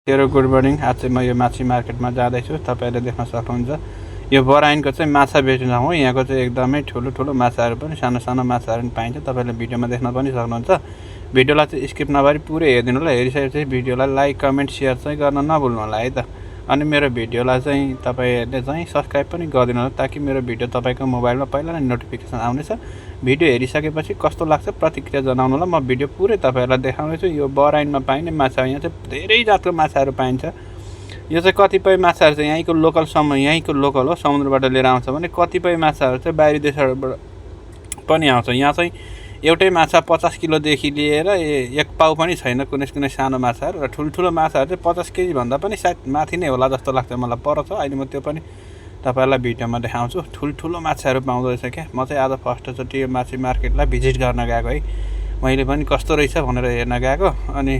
Hello good morning. आज चाहिँ म यो माछी मार्केटमा जाँदैछु। तपाईँले देख्न सक्नुहुन्छ यो बराइनको चाहिँ माछा बेच्ने ठाउँ हो। यहाँको चाहिँ एकदमै ठुलो ठुलो माछाहरू पनि सानो सानो माछाहरू पनि पाइन्छ। तपाईँले भिडियोमा देख्न पनि सक्नुहुन्छ। भिडियोलाई चाहिँ स्किप नगरी पुरै हेरिदिनु होला। हेरिसकेपछि भिडियोलाई लाइक कमेन्ट सेयर चाहिँ गर्न नभुल्नु होला है त। अनि मेरो भिडियोलाई चाहिँ तपाईँहरूले चाहिँ सब्सक्राइब पनि गरिदिनु होला ताकि मेरो भिडियो तपाईँको मोबाइलमा पहिला नै नोटिफिकेसन आउनेछ। भिडियो हेरिसकेपछि कस्तो लाग्छ प्रतिक्रिया जनाउनु होला। म भिडियो पुरै तपाईँहरूलाई देखाउनेछु। यो बराइनमा पाइने माछा, यहाँ चाहिँ धेरै जातको माछाहरू पाइन्छ। यो चाहिँ कतिपय माछाहरू चाहिँ यहीँको लोकल हो, समुद्रबाट लिएर आउँछ भने कतिपय माछाहरू चाहिँ बाहिरी देशबाट पनि आउँछ। यहाँ चाहिँ एउटै माछा 50 किलोदेखि लिएर एक पाउ पनि छैन कुनै कुनै सानो माछाहरू, र ठुल्ठुलो माछाहरू चाहिँ 50 केजी भन्दा पनि सायद माथि नै होला जस्तो लाग्छ मलाई। पर छ अहिले म त्यो पनि तपाईँहरूलाई भिडियोमा देखाउँछु। ठुल्ठुलो माछाहरू पाउँदो रहेछ क्या। म चाहिँ आज फर्स्टचोटि यो माछी मार्केटलाई भिजिट गर्न गएको है। मैले पनि कस्तो रहेछ भनेर हेर्न गएको। अनि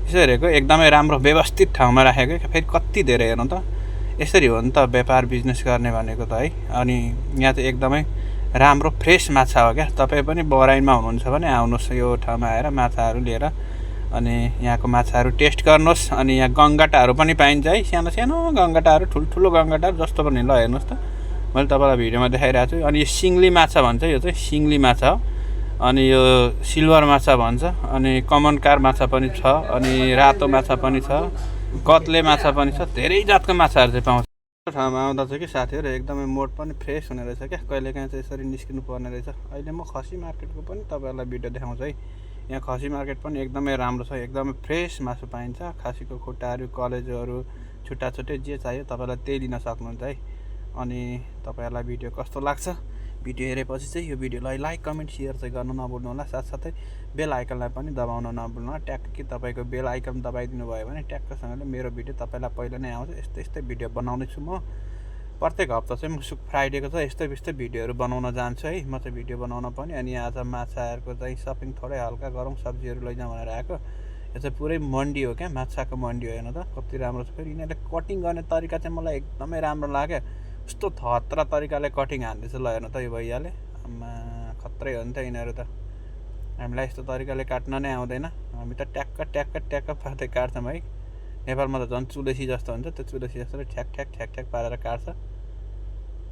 यसो हेरेको एकदमै राम्रो व्यवस्थित ठाउँमा राखेको। फेरि कति धेरै हेर्नु त, यसरी हो नि त व्यापार बिजनेस गर्ने भनेको त है। अनि यहाँ चाहिँ एकदमै राम्रो फ्रेस माछा हो क्या। तपाईँ पनि बराइनमा हुनुहुन्छ भने आउनुहोस् यो ठाउँमा आएर माछाहरू लिएर अनि यहाँको माछाहरू टेस्ट गर्नुहोस्। अनि यहाँ गङ्गाटाहरू पनि पाइन्छ है, सानो सानो गङ्गाटाहरू, ठुल्ठुलो गङ्गाटाहरू जस्तो पनि। ल हेर्नुहोस् त, मैले तपाईँलाई भिडियोमा देखाइरहेको छु। अनि यो सिङ्ली माछा भन्छ, यो चाहिँ सिङ्ली माछा हो। अनि यो सिल्भर माछा भन्छ। अनि कमन कार माछा पनि छ, अनि रातो माछा पनि छ, कत्ले माछा पनि छ। धेरै जातको माछाहरू चाहिँ पाउँछ। ठाउँमा आउँदा चाहिँ कि साथीहरू एकदमै मोड पनि फ्रेस हुने रहेछ क्या। कहिलेकाहीँ चाहिँ यसरी निस्किनु पर्ने रहेछ। अहिले म खसी मार्केटको पनि तपाईँहरूलाई भिडियो देखाउँछु है। यहाँ खसी मार्केट पनि एकदमै राम्रो छ, एकदमै फ्रेस मासु पाइन्छ। खसीको खुट्टाहरू, कलेजोहरू, छुट्टा छुट्टै जे चाहियो तपाईँलाई त्यही लिन सक्नुहुन्छ है। अनि तपाईँहरूलाई भिडियो कस्तो लाग्छ, भिडियो हेरेपछि चाहिँ यो भिडियोलाई लाइक कमेन्ट सेयर चाहिँ गर्न नभुल्नु होला। साथसाथै बेल आइकनलाई पनि दबाउन नभुल्नु होला। ट्याक्कै तपाईँको बेल आइकन दबाइदिनु भयो भने ट्याक्कसँगले मेरो भिडियो तपाईँलाई पहिला नै आउँछ। यस्तै भिडियो बनाउने छु म। प्रत्येक हप्ता चाहिँ म फ्राइडेको चाहिँ यस्तै भिडियोहरू बनाउन जान्छु है। म चाहिँ भिडियो बनाउन पनि। अनि आज माछाहरूको चाहिँ सपिङ थोरै हल्का गरौँ, सब्जीहरू लैजाउँ भनेर आएको। यो चाहिँ पुरै मन्डी हो क्या, माछाको मन्डी हो। हेर्नु त कति राम्रो छ। फेरि यिनीहरूले कटिङ गर्ने तरिका चाहिँ मलाई एकदमै राम्रो लाग्यो। कस्तो खतरा तरिकाले कटिङ हान्दैछ। ल हेर्नु त यो भैयाले, आम्मा खत्रै हो नि त यिनीहरू त। हामीलाई यस्तो तरिकाले काट्न नै आउँदैन। हामी त ट्याक्क पार्दै काट्छौँ है। नेपालमा त झन् चुलेसी जस्तो हुन्छ, त्यो चुलेसी जस्तोले ठ्याक पारेर काट्छ।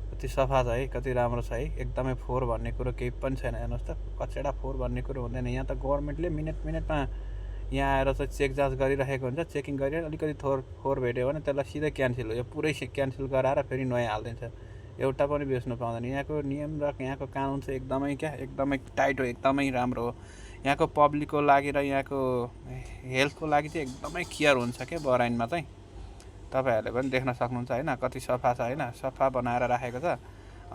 कति सफा छ है, कति राम्रो छ है। एकदमै फोहोर भन्ने कुरो केही पनि छैन। हेर्नुहोस् त, कचेडा फोहोर भन्ने कुरो हुँदैन। यहाँ त गभर्मेन्टले मिनेटमा यहाँ आएर चाहिँ चेक जाँच गरिरहेको हुन्छ। चेकिङ गरेर अलिकति फोहोर भेट्यो भने त्यसलाई सिधै क्यान्सल हो। यो पुरै क्यान्सल गराएर फेरि नयाँ हालिदिन्छ। एउटा पनि बेच्नु पाउँदैन। यहाँको नियम र यहाँको कानुन चाहिँ एकदमै टाइट हो, एकदमै राम्रो हो। यहाँको पब्लिकको लागि र यहाँको हेल्थको लागि चाहिँ एकदमै केयर हुन्छ क्या बराइनमा चाहिँ। तपाईँहरूले पनि देख्न सक्नुहुन्छ होइन, कति सफा छ होइन, सफा बनाएर राखेको छ।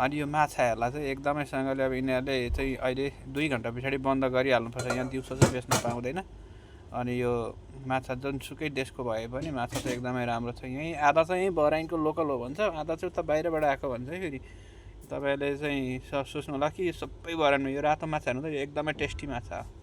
अनि यो माछाहरूलाई चाहिँ एकदमैसँगले अब यिनीहरूले चाहिँ अहिले 2 घन्टा पछाडि बन्द गरिहाल्नुपर्छ। यहाँ दिउँसो चाहिँ बेच्न पाउँदैन। अनि यो माछा जुनसुकै देशको भए पनि माछा चाहिँ एकदमै राम्रो छ। यहीँ आधा चाहिँ यहीँ बराइनको लोकल हो भन्छ, आधा चाहिँ उता बाहिरबाट आएको भन्छ है। फेरि तपाईँहरूले चाहिँ सोच्नु होला कि सबै बराइनमा यो रातो माछा हेर्नु त, यो एकदमै टेस्टी माछा हो।